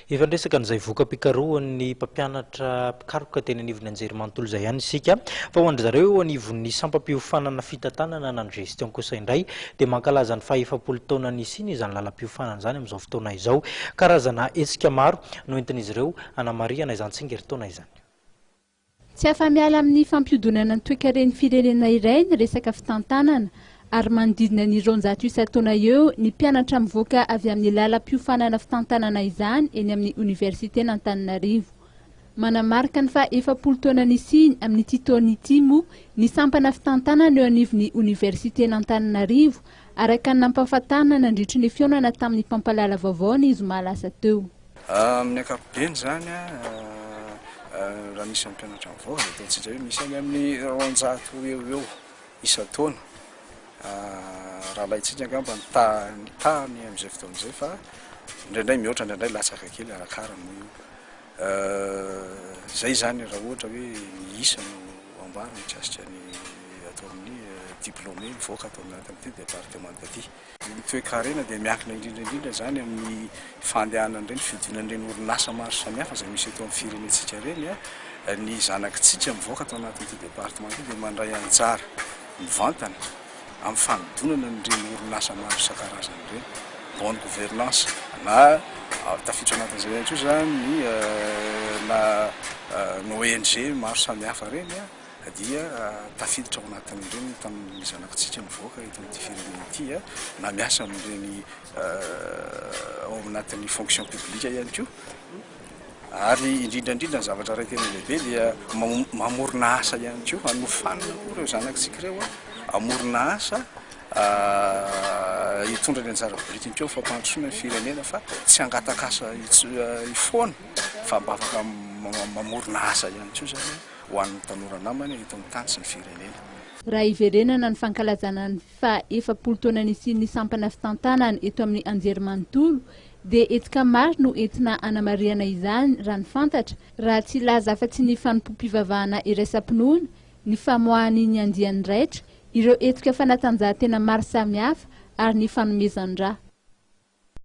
Efa niresaka an'izay voka-pikarohan'ny mpampianatra mpikaroka teny anivon'ny anjerimanontolo izay ihany isika, fa ho an-dry zareo eo anivon'ny sampam-piofanana fitantanana na ny gestion kosa indray dia mankalaza ny faha-efapolo taona nisiany izany lalam-piofanana izany amin'izao fotoana izao. Karazana hetsika maro no entin'izy ireo hanamarihana izany tsingerin-taona izany. Tsy afa-miala amin'ny fampihodinana ny toekaren'ny firenena iray ny resaka fitantanana, ary manodidina ny 200 isan-taona eo ny mpianatra mivoaka avy amin'ny lalam-piofanana fitantanana izany eny amin'ny oniversiten'Antananarivo. Manamarika ny faha 40 taona nisiany amin'ity taona ity moa ny sampana fitantanana eo anivon'ny oniversiten'Antananarivo, araka ny nampahafantarina nandritry ny fihaonana tamin'ny mpampahalala vaovao ny zoma lasa teo. Amin'ny ankapobeny izany, raha misy mpianatra mivoaka dia ataontsika hoe misy any amin'ny 200 eo ho eo isan-taona. Raha alaintsika angamba ny taha ny tahany amin'izay fotoana izay fa indraindray mihoatra indraindray latsaka kely arakarany moa io. Izay izany raha ohatra hoe ny isa no ambara mikasika ny atao amin'ny diplômé mivoaka ato anatin'ity département ity. Ny toekarena dia miankina indrindra indrindra izany amin'ny fandehanan'ireny fihodinan'ireny orinasa maro samihafa izay misy eto amin'ny firenentsika ireny. Ny zanakitsika mivoaka ato anatin'ity département ity dia mandray anjara mivantana amin'ny fanodonana an'ireny orinasa maro isan-karazany ireny. Bonne gouvernance na tafiditra anatin'izay ihany koa izany ny na ny ONG maro samihafa ireny. dia tafiditra ao anatin'ireny tamin'ny zanakitsika mivoaka eto amin'ity firenena ity na miasa amin'ireny ao anatin'ny fonction publique ihany koa ary indrindra indrindra ny zavatra iray tena lehibe dia mamorona asa ihany koa hanofanina koa ireo zanakitsika ireo hamorona asa hitondra ny anjara birikiny koa fampandrosoana ny firenena fa tsy hangataka asa foana fa mba afaka mamorona asa ihany koa zany ho an'ny tanora namany eto amin'ny tany sy ny firenena. Raha hiverenana ny fankalazana ny faha 40 taona nisian'ny sampana fitantanana eto amin'ny anjerimanontolo dia hetsika maro no entina hanamarihana izany raha ny fantatra, raha tsy hilaza afa-tsy ny fanompoam-pivavahana iraisam-pinoana, ny famoahany ny andiany raitra, ireo hetsika fanatanjahantena maro samihafa ary ny fanomezan-dra.